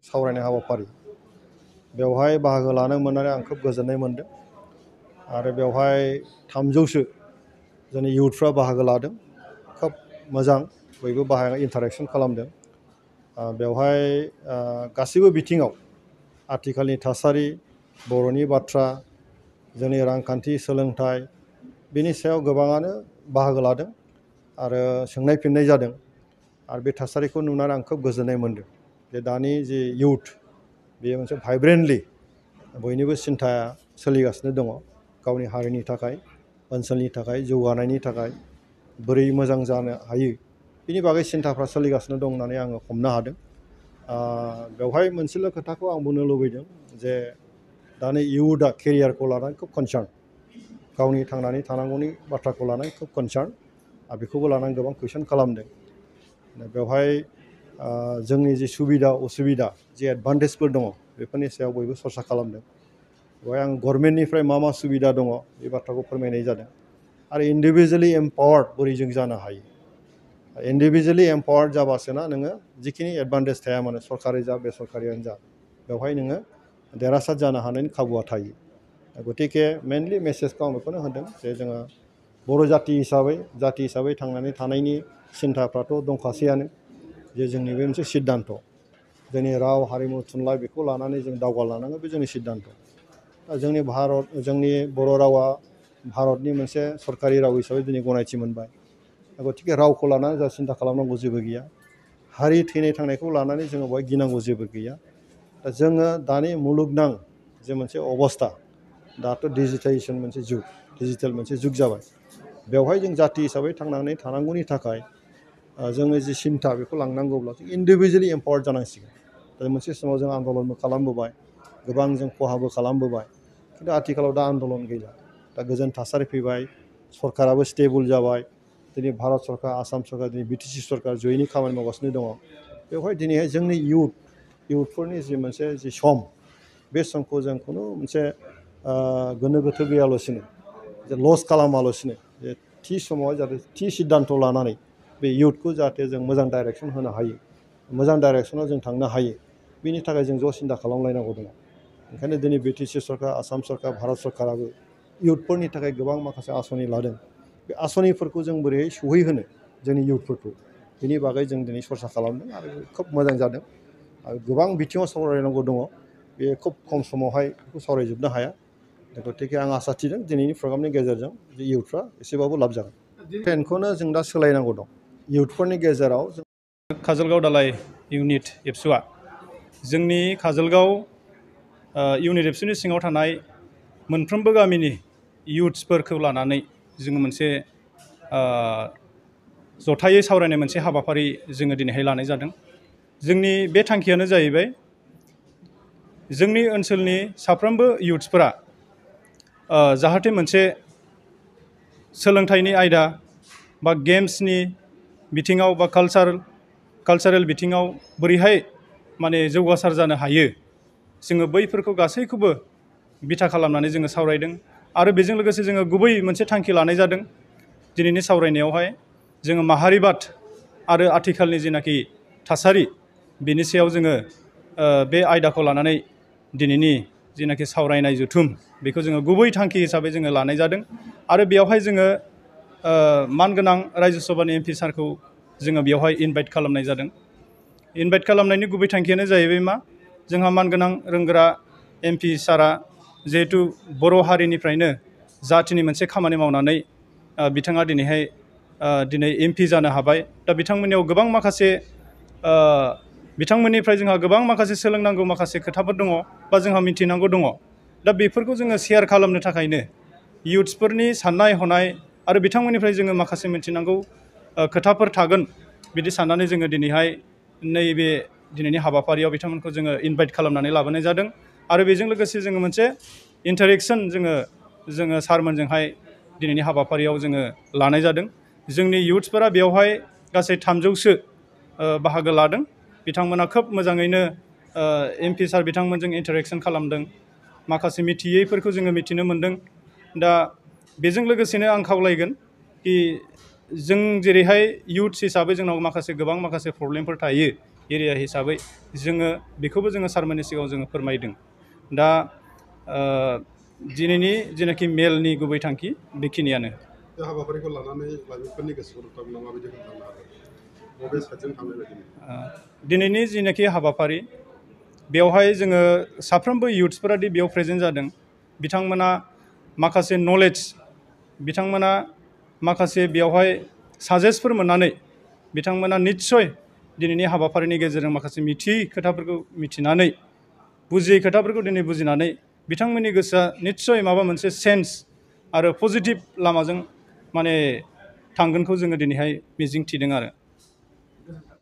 सावरायनाय हाबाफारि बेवहाय बाहागो लानो मोननानै आं खोब गोजोननाय मोनदों आरो बेवहाय 300सो जोंनि इयुथफ्रा बाहागो लादों। खोब मोजां बयबो बाहागो इन्टारेक्शन खालामदों। बेवहाय गासैबो बिथिङाव आथिखालनि थासारि, बर'नि बाथ्रा, जोंनि रांखान्थि, सोलोंथाइ बेनि सायाव गोबाङानो बाहागो लादों आरो सोंनाय फिननाय जादों आरो बे थासारिखौ नुनानै आं खोब गोजोननाय मोनदों जे दानि जे इयुथ बेयो मोनसे भाइब्रेन्टलि बयनिबो सिन्थाया सोलिगासिनो दङ गावनि हारिनि थाखाय, ओनसोलनि थाखाय, जौगानायनि थाखाय बोरै मोजां जानो हायो बेनि बागै सिन्थाफ्रा सोलिगासिनो दं होननानै आङो हमनो हादों। बेवहाय मोनसेल' खोथाखौ आं बुंनो लुबैदों जे दानि इयुथआ केरियारखौ लानानै खोब कनसार्न, गावनि थांनानै थानांगौनि बाथ्राखौ लानानै खोब कनसार्न आरो बेखौबो लानानै गोबां कुइसन खालामदों। बेवहाय जोंनि जि सुबिदा असुबिदा जि एडभान्टेजफोर दङ बेफोरनि सायाव बयबो सरसा खालामदों। बेवहाय आं गभर्नमेन्टनिफ्राय मा सुबिदा दङ बे बाथ्राखौ फोरमायनाय जादों आरो इन्डिभिजुवेलि एम्पावार्ड बोरै जों जानो हायो। इन्डिभिजुवेलि एम्पावार्ड जाबासोना नोङो जिखिनि एडभान्टेज थाया मानो सरकारि जा बेसरकारियानो जा बेवहाय नोङो देरहासार जानो हानायनि खाबुआ थायो। गतिके मेनलि मेसेजखौ आं बेखौनो होदों जे जोङो बर' जाथि हिसाबै थांनानै थानायनि सिन्थाफ्राथ' दंखासैयानो जे जोंनि बे मोनसे सिद्धान्त, जोंनि राव हारिमु थुनलाइ बेखौ लानानै जों दावगालांनांगौ बे जोंनि सिद्धान्त। जोंनि बर' रावा भारतनि मोनसे सरकारि राव हिसाबै दिनै गनायथि मोनबाय। गतिके रावखौ लानानै जोंहा सिन्था खालामनांगौ जेबो गैया। हारि थैनाय थांनायखौ लानानै जोङो बेवहाय गिनांगौ जेबो गैया। दा जोङो दानि मुलुगनां जे मोनसे अबस्था, दाथ' डिजिटाइजेसन मोनसे जुग, डिजिटेल मोनसे जुग जाबाय। बेवहाय जों जाथि हिसाबै थांनानै थानांगौनि थाखाय जोङो जि सिन्था बेखौ लांनांगौब्ला जों इन्डिभिजुवेलि एम्पावार्ड जानांसिगोन। दा मोनसे समाव जों आन्दलनबो खालामबोबाय, गोबां जों खहाबो खालामबोबाय, खिन्थु आथिखालाव दा आन्दलन गैला। दा गोजोन थासारि फैबाय, सरकाराबो स्टेबल जाबाय। दिनै भारत सरकार, आसाम सरकार, दिनै बिटिसि सरकार जयैनो खामानि मावगासिनो दङ। बेवहाय दिनैहाय जोंनि इयुथफोरनि जि मोनसे जि सम, बे समखौ जों खुनु मोनसे गोनो गोथो गैयालासिनो जे लस खालामालासिनो जे थि समाव जाहाथे थि सिद्धान्त लानानै बे इयुथखौ जाहाथे जों मोजां डाइरेक्सन होनो हायो, मोजां डाइरेक्सनाव जों थांनो हायो, बिनि थाखाय जों ज' सिन्था खालामलायनांगौ दङ। ओंखायनो दिनै बिटिसि सरकार, आसाम सरकार, भारत सरकाराबो इयुथफोरनि थाखाय गोबां माखासे आसनि लादों। बे आसनिफोरखौ जों बोरैहाय सहैहोनो जोंनि इयुथफोरखौ बिनि बागै जों दिनै सरसा खालामदों आरो खोब मोजां जादों। आरो गोबां बिथिङाव सावरायनांगौ दङ, बे खोब खम समावहाय बेखौ सावरायजोबनो हाया। गतिके आं आसा थिदों दिनैनि प्रग्रामनि गेजेरजों जे इयुथफ्रा एसेबाबो लाब जागोन। ट्रेन्डखौनो जों दा सोलायनांगौ दं इयुथफोरनि गेजेराव। काजलगाव दालाइ इउनिट एबसुआ जोंनि काजलगाव इउनिट एबसुनि सिङाव थानाय मोनफ्रोमबो गामिनि इयुथ्सफोरखौ लानानै जोङो मोनसे जथायै सावरायनाय मोनसे हाबाफारि जोङो दिनैहाय लानाय जादों। जोंनि बे थांखियानो जाहैबाय जोंनि ओनसोलनि साफ्रोमबो इयुथ्सफोरा जाहाथे मोनसे सोलोंथाइनि आयदा बा गेम्सनि बिथिङाव बा कालचारेल बिथिङाव बोरैहाय माने जौगासार जानो हायो, जोङो बैफोरखौ गासैखौबो बिथा खालामनानै जोङो सावरायदों। आरो बेजों लोगोसे जोङो गुबै मोनसे थांखि लानाय जादों दिनैनि सावरायनायावहाय जोङो माहारिबाद आरो आथिखालनि जेनाखि थासारि बेनि सायाव जोङो बे आयदाखौ लानानै दिनैनि जेनाखि सावरायनाय जथुम बेखौ जोङो गुबै थांखि हिसाबै जोङो लानाय जादों। आरो बेयावहाय जोङो मानगोनां रायजो सभानि MP सारखौ जोङो बेवहाय इनभाइट खालामनाय जादों। इनभाइट खालामनायनि गुबै थांखियानो जाहैबाय मा, जोंहा मानगोनां रोंगोरा MP सारा जिहेथु बर' हारिनिफ्रायनो जाथिनि मोनसे खामानि मावनानै बिथाङा दिनै MP जानो हाबाय। दा बिथांमोननियाव गोबां माखासे बिथांमोननिफ्राय जोंहा गोबां माखासे सोलोंनांगौ माखासे खोथाफोर दङ बा जोंहा मिथिनांगौ दङ। दा बेफोरखौ जोङो शेयार खालामनो थाखायनो इयुथ्सफोरनि साननाय हनाय आरो बिथांमोननिफ्राय जोङो माखासे मिथिनांगौ खोथाफोर थागोन बिदि साननानै जोङो दिनैहाय नैबे दिनैनि हाबाफारियाव बिथांमोनखौ जोङो इनभाइट खालामनानै लाबोनाय जादों। आरो बेजों लोगोसे जोङो मोनसे इन्टारेक्सन जोङो सारमोनजोंहाय दिनैनि हाबाफारियाव जोङो लानाय जादों। जोंनि इयुथ्सफोरा बेवहाय गासै 300सो बाहागो लादों। बिथांमोना खोब मोजाङैनो MP सार बिथांमोनजों इन्टारेक्सन खालामदों, माखासे मिथियैफोरखौ जोङो मिथिनो मोनदों। दा बेजों लोगोसेनो आं खावलायगोन कि जों जेरैहाय इयुथ्स हिसाबै जोंनाव गोबां माखासे प्रब्लेमफोर थायो, एरिया हिसाबै जोङो बेखौबो जोङो सारमोननि सिगाङाव जोङो फोरमायदों। दा दिनैनि जेनाखि मेलनि गुबै थांखि बेखिनियानो। बे हाबाफारिखौ लानानै लाइमोनफोरनि गोसोखौ नोंथांमोना माबायदि हमदांनो हादों? बबे साइडजों थांनाय बायदि? दिनैनि जिनाखि हाबाफारि बेवहाय जोङो साफ्रोमबो इयुथ्सफोरा दि बेयाव प्रेजेन्ट जादों, बिथांमोना माखासे नलेज, बिथांमोना माखासे बेवहाय साजेस्टफोर मोननानै बिथांमोना निस्सय दिनैनि हाबाफारिनि गेजेरजों माखासे मिथियै खोथाफोरखौ मिथिनानै, बुजियै खोथाफोरखौ दिनै बुजिनानै बिथांमोननि गोसोआ निस्सय माबा मोनसे सेन्स आरो पजिटिभ लामाजों माने थांगोनखौ जोङो दिनैहाय मिजिं थिदों आरो।